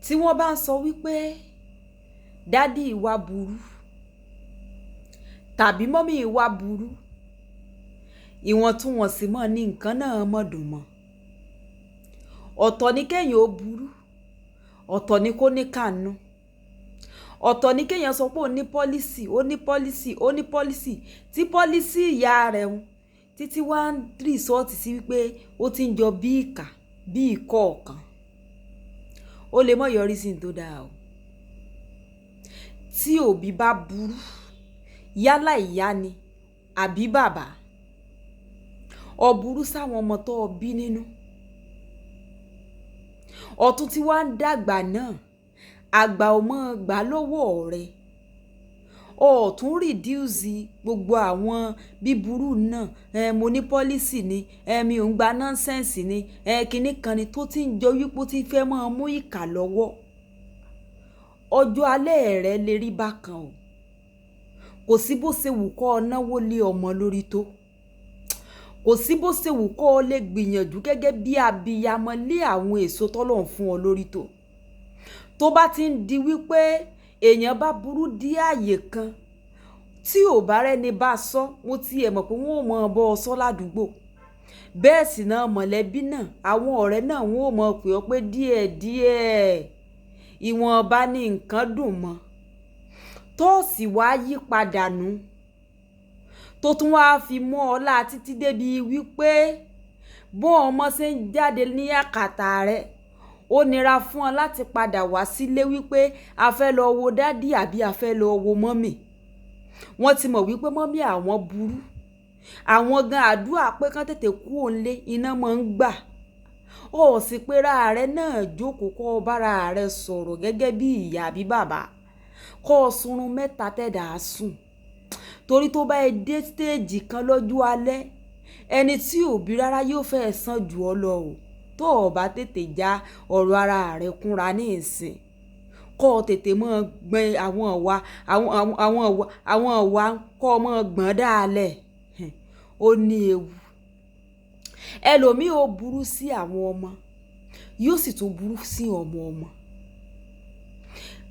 Tí wọ́n bá ń sọ wípé daddy wa burú tàbí mummy wa burú, ìwọ̀ntúnwọ̀nsì mọ́ ní nǹkan náà mọ́ dùn mọ́. Ọ̀tọ̀ ni kéèyàn ó burú, ọ̀tọ̀ ni kó ní kàánú. Ọ̀tọ̀ ni kéèyàn sọ pé ó ní policy, ó ní policy, ó ní policy, tí policy ìyá rẹ̀ ń títí wá ń result sí wípé ó ti ń jọ bí ìkà, bí ìkọ̀ọ̀kan. Ó lè mọ́ yọrí sí n tó dáa o. Tí òbí bá burú, yálà ìyá ni àbí bàbá, ó burú sáwọn ọmọ tó bí nínú. Ọ̀tún tí wá ń dàgbà náà, àgbà ò mọ̀ gbà lọ́wọ́ rẹ. Ó tún reduce gbogbo àwọn bíburú náà. Mo ní policy ni, mi ò ń gba nonsense ni, kíní kan ni tó ti ń jọ wípé ó ti fẹ́ máa mú ìkà lọ́wọ́. Ọjọ́ alẹ́ rẹ lè rí bákan o. Kò sí bó ṣe wù kó náwó lé ọmọ lórí tó. Kò sí bó ṣe wù kó lè gbìyànjú gẹ́gẹ́ bí abiyamọ lé àwọn èso t'Ọlọ́run fún ọ lórí tó. Tó bá ti ń di wípé èèyàn bá burú dé ààyè kan tí ò bá rẹ́ni bá sọ, mo ti ẹ̀ mọ̀ pé wọ́n ò mọ̀ bọ́ ọ sọ ládùúgbò. Bẹ́ẹ̀ sì náà mọ̀lẹ́bí náà, àwọn ọ̀rẹ́ náà wọ́n ò mọ̀ pé ọ pé díẹ̀ díẹ̀ ìwọ̀nba ní nǹkan dùn mọ́. Tó sì wá yí padà nù, tó tún wá fi mọ́ ọ lá títí débi wípé bó ọmọ ṣe ń jáde ní àkàtà rẹ, ó nira fún ọ láti padà wá sílé wípé a fẹ́ lọ wo daddy àbí a fẹ́ lọ wo mummy. Wọ́n ti mọ̀ wípé mummy àwọn burú. Àwọn gan àdúrà pé kán tètè kúrò nílé, iná máa ń gbà. Ó sì pé ra rẹ náà jókòó kó bá ara rẹ sọ̀rọ̀ gẹ́gẹ́ bí ìyá àbí bàbá. Kó sunrun mẹ́ta tẹ́dà á sùn. Torí tó bá dé stage kan lọ́jọ́ alẹ́, ẹni tí ò bí rárá yóò fẹ́ sàn jù ọ lọ o. Tó ò bá tètè já ọ̀rọ̀ ara rẹ kúnra ní ìsìn, kó tètè mọ́ gbin àwọn ìwà, àwọn, àwọn, àwọn ìwà, àwọn ìwà kó mọ́ gbọ̀n dáalẹ̀. Ó ní ewu. Ẹlòmíì ó burú sí àwọn ọmọ, yóò sì tún burú sí ọmọ ọmọ.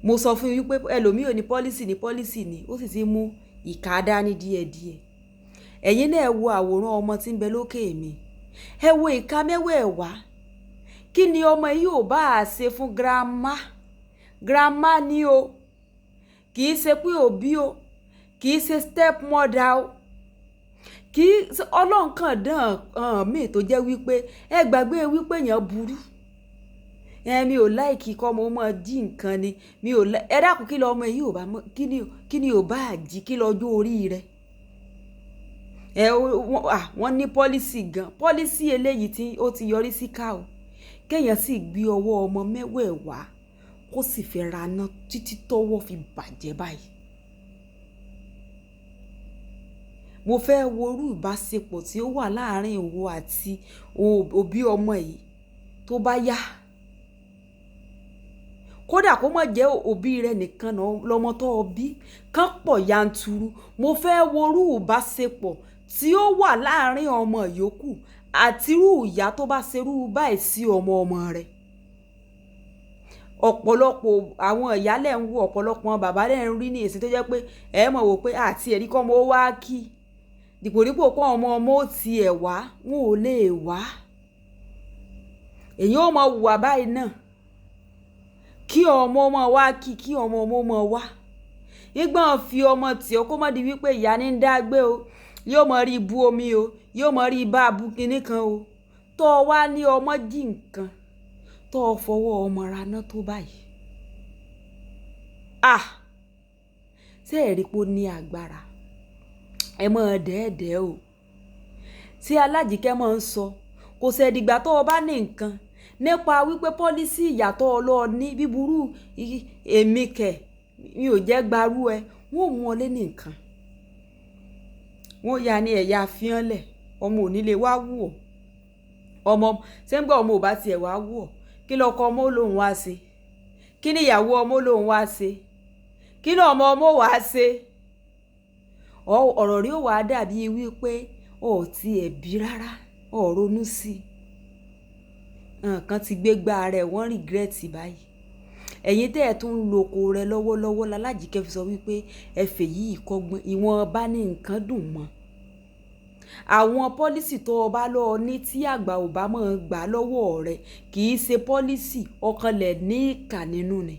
Mo sọ fún yín wípé ẹlòmíì ò ní policy ní policy ni, ó sì ti mú ìkà dání díẹ̀díẹ̀. Ẹ̀yin náà ẹ wo àwòrán ọmọ tí ń bẹ lókè mi. Ẹ wo ìka mẹ́wẹ̀ẹ̀wá. Kí ni ọmọ yìí ò bá ṣe fún grandma? Grandma ni o. Kì í ṣe pé òbí o. Kì í ṣe stepmother o. Kì í ṣe Ọlọ́run kan dán an mí tó jẹ́ wípé ẹ gbàgbé wípé èèyàn burú. Mi ò like kí ọmọ máa jí nǹkan ni. Mi ò like, ẹ dákun kí lọ ọmọ yìí ò bá mọ̀, kí ni ò bá jí kí lọ́jọ́ orí rẹ̀. Wọ́n ní policy gan. Policy eléyìí tí ó ti yọrí sí ká o. Kéèyàn sì gbé ọwọ́ ọmọ mẹ́wẹ̀ẹ̀wá kó sì fẹ́ raná títí tọ́wọ́ fi bàjẹ́ báyìí. Mo fẹ́ wo irú ìbáṣepọ̀ tí ó wà láàárín ìwọ àti òbí ọmọ yìí tó bá yá. Kódà kó má jẹ́ òbí rẹ nìkan lọmọ tó bí, kán pọ̀ yanturu. Mo fẹ́ wo irú ìbáṣepọ̀ tí ó wà láàárín ọmọ yòókù àti irú ìyá tó bá ṣe irú báyìí sí ọmọ ọmọ rẹ̀. Ọ̀pọ̀lọpọ̀ àwọn ìyá lẹ̀ ń wo, ọ̀pọ̀lọpọ̀ bàbá lẹ̀ ń rí ní ìsìn tó jẹ́ pé ẹ mọ̀ wò pé àti ẹ̀rí kọ́ ọmọ ó wá kí. Dìpòdípò kó ọmọ ọmọ ó ti ẹ̀ wá, wọn ò lè wá. Èyí ó mọ wùwà báyìí náà. Kí ọmọ ọmọ wá kí, kí ọmọ ọmọ ọmọ wá. Nígbà fi ọmọ tì ọ́ kó má di wípé ìyá ní ń dá gbé o. Yóò mọ rí ibú omi o. Yóò mọ rí ibà abú kíní kan o. Tó wá ní ọmọ jí nǹkan, tó fọwọ́ ọmọ raná tó báyìí. Ah! Ṣé ẹ rí pé ó ní agbára? Ẹ mọ̀ dẹ́ẹ̀dẹ́ o. Tí alájíkẹ́ máa ń sọ, kò ṣe ìdìgbà tó o bá ní nǹkan nípa wípé policy ìyàtọ̀ ọlọ́ọ̀ ní bíburú èmi kẹ̀, mi ò jẹ́ gbarú ẹ, wọ́n ò mú ọ lé ní nǹkan. Wọ́n ya ní ẹ̀yà fíọ́nlẹ̀, ọmọ ò ní lè wá wù ọ́. Ọmọ, ṣé ń gbọ́ ọmọ ò bá ti ẹ̀ wá wù ọ́? Kí lọkọ ọmọ lòun wá ṣe? Kí ni ìyàwó ọmọ lòun wá ṣe? Kí ni ọmọ ọmọ wá ṣe? Ọ̀rọ̀ rí ó wá dàbí wípé ó ti ẹ̀ bí rárá, ó ronú sí i. Nǹkan ti gbé gbá rẹ̀, wọ́n regret báyìí. Ẹ̀yin tẹ́ ẹ̀ tún ń lo oko rẹ lọ́wọ́lọ́wọ́ l'Alájíkẹ́ fi sọ wípé ẹ fèyí kọ́gbọ́n, ìwọ̀nba ní nǹkan dùn mọ́. Àwọn policy tó o bá lọ ní tí àgbà ò bá máa gbà lọ́wọ́ rẹ kì í ṣe policy, ọ̀kanlẹ̀ ní ìkà nínú ni.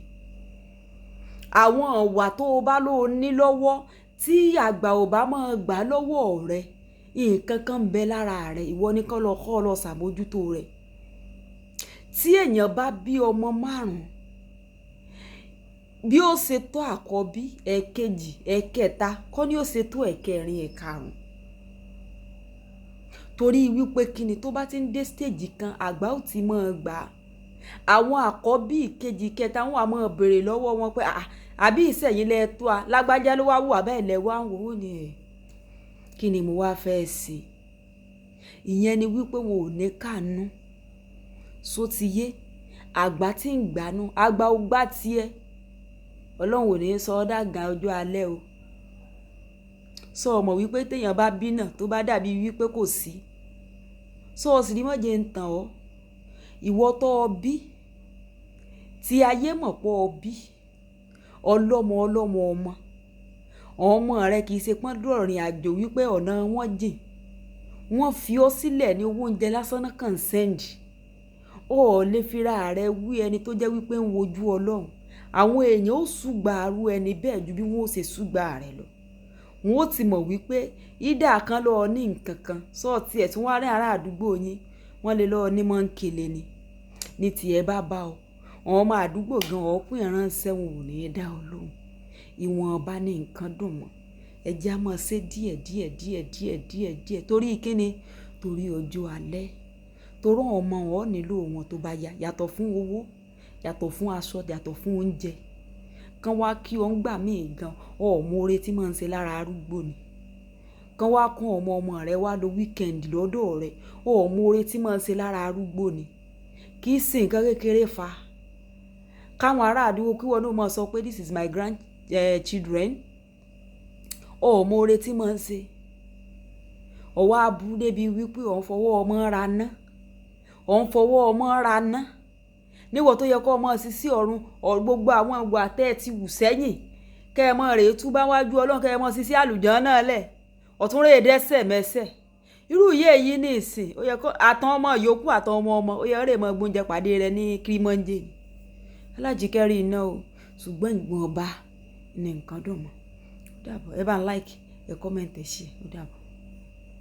Àwọn ìwà tó o bá lọ ní lọ́wọ́ tí àgbà ò bá máa gbà lọ́wọ́ rẹ, nǹkan kan ń bẹ lára rẹ, ìwọ ní kó lọ kọ́ lọ ṣàmójútó rẹ. Tí èèyàn bá bí ọmọ márùn-ún, bí ó ṣe tó àkọ́bí, ẹ̀kejì, ẹ̀kẹta, kọ́ ni ó ṣe tó ẹ̀kẹrin, ẹ̀karùn-ún. Torí wípé kíni tó bá ti ń dé stage kan, àgbà ó ti máa gbà. Àwọn àkọ́bí ìkejì, ìkẹta wọ́n á máa béèrè lọ́wọ́ wọn pé, àà, àbí ìṣẹ̀yìn lẹ tó a, lágbájá ló wá wù bẹ́ẹ̀ lẹ wá ń wò ó ní ẹ̀. Kí ni mo wá fẹ́ ṣe? Ìyẹn ni wípé wọn ò ní káànú. Só ti yé, àgbà tí ń gbà nú, àgbà ò gbà tí ẹ. Ọlọ́run ò ní sọ ọ́ dàgbà ọjọ́ alẹ́ o. Sọ mọ̀ wípé tí èèyàn bá bí náà tó bá dàbí wípé kò sí. Sọ sì ní mọ̀jẹ̀ ń tàn ọ́. Ìwọ tó o bí, tí ayé mọ̀ pé o bí, ọlọ́mọ ọlọ́mọ ọmọ. Ọmọ rẹ kì í ṣe pọ́n dọ̀rìn àjò wípé ọ̀nà wọn jìn. Wọ́n fi ọ́ sílẹ̀ ní owó oúnjẹ lásán náà kàn send. O ò lè fi ra rẹ wí ẹni tó jẹ́ wípé ń wojú Ọlọ́run. Àwọn èèyàn ó ṣùgbà arú ẹni bẹ́ẹ̀ ju bí wọ́n ó ṣe ṣùgbà rẹ lọ. Wọn ó ti mọ̀ wípé ìdá kan lọ ní nǹkan kan, sọ tí ẹ̀ tí wọ́n á rí ará àdúgbò yín, wọ́n lè lọ ní mọ́ńkele ni. Ní tí ẹ bá bá ọ, àwọn ọmọ àdúgbò gan ọ̀ pín ìránṣẹ́ wọn ò ní dá ọ lóhùn. Ìwọ̀nba ní nǹkan dùn mọ́. Ẹ jẹ́ a máa ṣe díẹ̀ díẹ̀ díẹ̀ díẹ̀ díẹ̀ díẹ̀ torí kíni? Torí ọjọ́ alẹ́. Torí àwọn ọmọ wọn nílò wọn tó bá yá, yàtọ̀ fún owó, yàtọ̀ fún aṣọ, yàtọ̀ fún oúnjẹ. Kan wá kí ọ ń gbà mí gan, ọ ò mọ oore tí máa ń ṣe lára arúgbó ni. Kan wá kó ọmọ ọmọ rẹ wá lo weekend lọ́dọ̀ rẹ, ọ ò mọ oore tí máa ń ṣe lára arúgbó ni. Kì í ṣe nǹkan kékeré fa. Káwọn ará àdúgbò kí wọ́n náà máa sọ pé this is my grand children. Ọ ò mọ oore tí máa ń ṣe. Ọ wá burú débi wípé ò ń fọwọ́ ọmọ ra ná. Ò ń fọwọ́ ọmọ ra ná. Níwọ̀ tó yẹ kó ọmọ sí sí ọ̀run, gbogbo àwọn ìwà tẹ́ ẹ ti wù sẹ́yìn. Kẹ́ ẹ mọ̀ rè tú bá wájú Ọlọ́run, kẹ́ ẹ mọ̀ sí sí àlùjánnà lẹ̀. Ọ̀tún rè dẹ́sẹ̀ mẹ́sẹ̀. Irú ìyè yìí ní ìsìn, ó yẹ kó àtàn ọmọ yòókù àtàn ọmọ ọmọ, ó yẹ rè mọ gbóúnjẹ pàdé rẹ ní kírímọ́ńjè. Alájíkẹ́ rí iná o, ṣùgbọ́n ìwọ̀nba ní nǹkan dùn mọ́. Ó dàbọ̀. Ẹ bá ń like, ẹ comment, ẹ share. Ó dàbọ̀.